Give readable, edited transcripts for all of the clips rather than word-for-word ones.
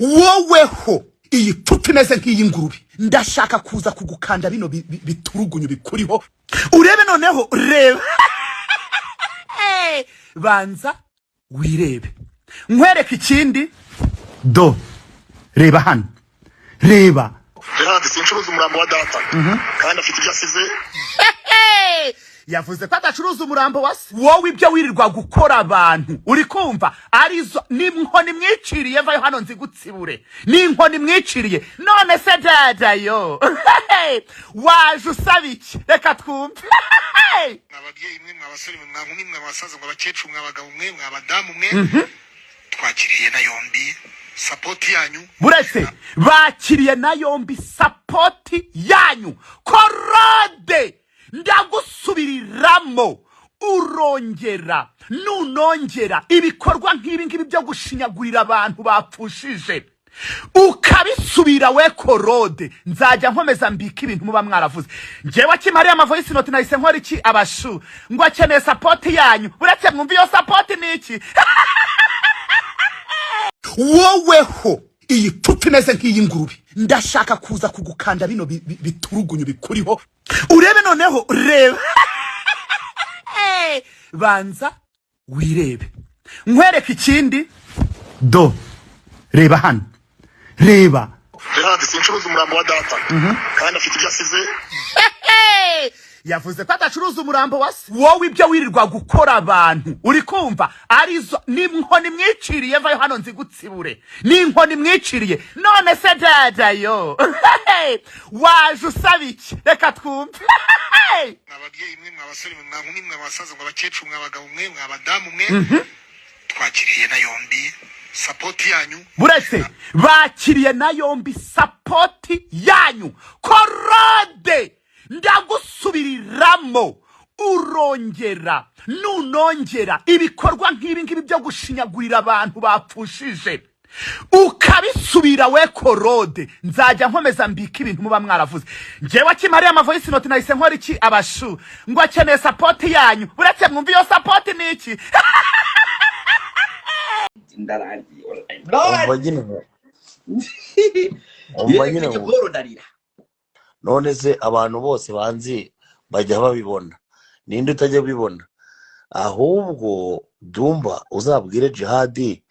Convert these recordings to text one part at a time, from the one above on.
Woweho iyi pfupa imeze nk'iy'ingurube, ndashaka kuza kugukanda bino biturugunyu bikuriho, urebe noneho. Reba, banza wirebe, nkwereke ikindi. Do, reba hano, reba. Gerard, sincuruza umurambo wa data, kandi afite ibyo asize. Yavuze ko adacuruza umurambo wa se. Wowe ibyo wirirwa gukora abantu, uri kumva arizo ni inkoni mwiciriye. Vayo hano nzigutsibure, ni inkoni mwiciriye. None se dada yo waje usaba iki? Reka twumve. Mwa ababyeyi mwe, mwa abasore mwe, mwa nkumi mwe, abasaza mwe, abakecuru mwe, abagabo mwe, mwa abadamu mwe, twakiriye na yombi support yanyu. Buretse, bakiriye na yombi support yanyu. Korode, ndagusubiriramo, urongera nunongera ibikorwa nk'ibi ngibi byo gushinyagurira abantu bapfushije ukabisubira, we Korode, nzajya nkomeza mbika ibintu muba mwaravuze. Njyewe akimariye ama voice note, nahise nkora iki? Abashu ngo akeneye support yanyu. Uretse mwumva iyo support ni iki. Woweho iyi pfupa imeze nk'iy'ingurube, ndashaka kuza kugukanda bino biturugunyu bikuriho, urebe noneho. Reba, banza wirebe, nkwereke ikindi. Do, reba hano, reba. Gerard, sincuruza umurambo wa data, kandi afite ibyo asize. Yavuze ko adacuruza umurambo wa se. Wowe ibyo wirirwa gukora abantu, uri kumva arizo ni inkoni mwiciriye. Vayo hano nzigutsibure, ni inkoni mwiciriye. None se dada yo waje usaba iki? Reka twumve. Mwa ababyeyi mwe, mwa abasore mwe, mwa nkumi mwe, abasaza mwe, abakecuru mwe, abagabo mwe, mwa abadamu mwe, twakiriye na yombi support yanyu. Buretse, bakiriye na yombi support yanyu. Korode, ndagusubiriramo, urongera nunongera ibikorwa nk'ibi ngibi byo gushinyagurira abantu bapfushije ukabisubira, we Korode, nzajya nkomeza mbika ibintu muba mwaravuze. Njyewe akimariye ama voice note, nahise nkora iki? Abashu ngo akeneye support yanyu. Uretse mwumva iyo support ni iki. Ndarangiye. Umva nyine, umva nyine. Yerekanye boro, ndarira. None se abantu bose banzi bajya babibona? Ninde utajya ubibona? Ahubwo Dumba, uzabwire Jihadi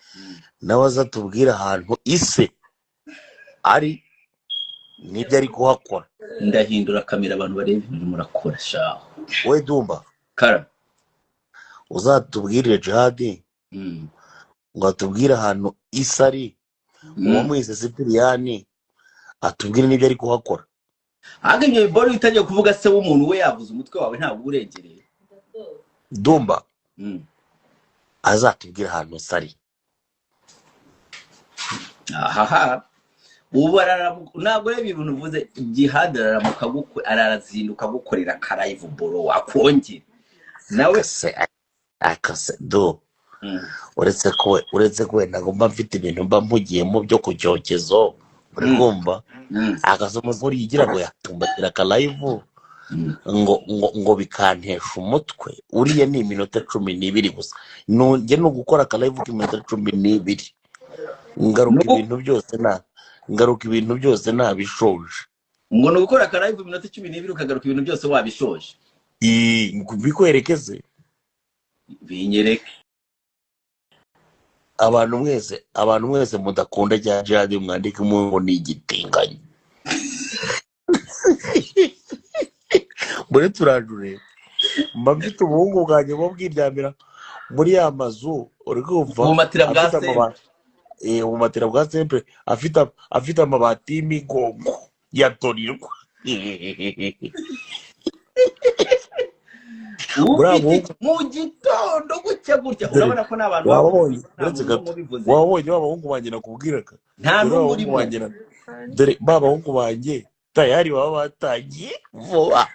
nawe azatubwire ahantu ise ari n'ibyo ari kuhakora. Ndahindura kamera, abantu barebe ibintu murakora shaho. We Dumba. Kara. Uzatubwirire Jihadi ngo atubwire ahantu ise ari, uwamwise Sipiriyani, atubwire n'ibyo ari kuhakora. Ahubwo ibyo biboro utangiye kuvuga se w'umuntu, we yavuze umutwe wawe ntabwo uba urengereye. Dumba, azatubwire ahantu se ari. Ahaha, ubu araramuka, ntabwo reba ibintu uvuze. Jihad araramuka arazinduka agukorera ka live, boro, akongera nawe. Akase akase do. Uretse ko wenda ngo mba mfite ibintu mba mpugiyemo byo ku cyokezo, uri kumva? Akazi umuntu yigira ngo yatumbatira aka live ngo bikantesha umutwe. Uriya ni iminota 12 gusa. Njye ni ugukora aka live k'iminota 12, ngaruka ibintu byose na ngaruka ibintu byose nabishoje. Ngo ni ugukora aka live iminota 12, ukagaruka ibintu byose wabishoje? Bikwerekeze. Binyereke. Abantu mwese mudakunda cya Jihadi, mwandike ngo ni igitinganyi. Muri turajure mba mfite ubuhungu bwanjye buba bwiryamira muri ya mazu, uri kumva? Ubumatira bwa Afite sempe. amabati, ubumatira bwa sempre, afite amabati y'imigongo ya torirwa buriya Ufite buhungu. Mu gitondo gutya gutya. Dore Urabona ko n'abantu wababonye babuze, nta uretse muntu gato n'umwe ubivuze. Wababonye ba bahungu banjye nakubwiraga? Nta Dore n'umwe ba bahungu urimo. banjye dore ba bahungu banjye tayari baba batangiye vuba.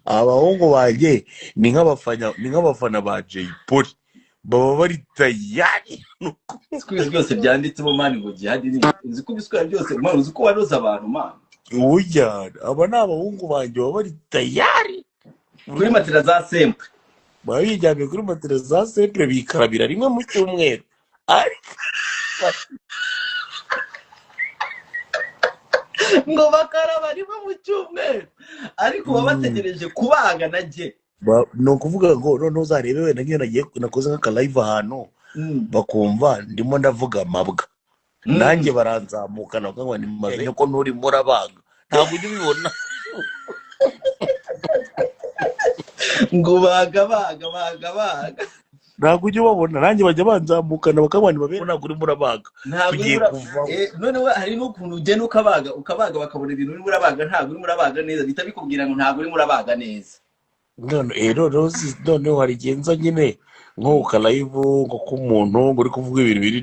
Abahungu banjye ni nk'abafana ba Jay Polly, baba bari tayari. Uzi ko ibintu byose byanditsemo, man, ngo Jihadi ni, uzi ko ibiswera byose, man, uzi ko waroze abantu, man. Ujyana aba ni abahungu banjye, baba bari tayari. Kuri matera za sempre. Baba biryamiye kuri matera za sempre, bikarabira rimwe mu cyumweru. Ariko Ngo bakaraba rimwe mu cyumweru, ariko baba bategereje kubaga na jye. Ni ukuvuga ngo noneho uzarebe wenda nk'iyo nagiye nakoze nk'akalive ahantu, bakumva ndimo ndavuga amabwa, nanjye baranzamukana bakavuga ngo nimaze ko nturimo urabaga, ntabwo ujya ubibona. Ngo baga baga baga baga. Ntabwo ujya ubabona, nanjye bajya banzamukana bakavuga ngo nibabere ntabwo urimo urabaga, ntabwo tugiye urimo kuvaho. Noneho hari n'ukuntu ugenda ukabaga ukabaga, bakabona ibintu urimo urabaga ntabwo urimo urabaga neza, bihita bikubwira ngo ntabwo urimo urabaga neza. None noneho hari igihe nza nyine nko ku kalive, nko k'umuntu ngo uri kuvuga ibintu biri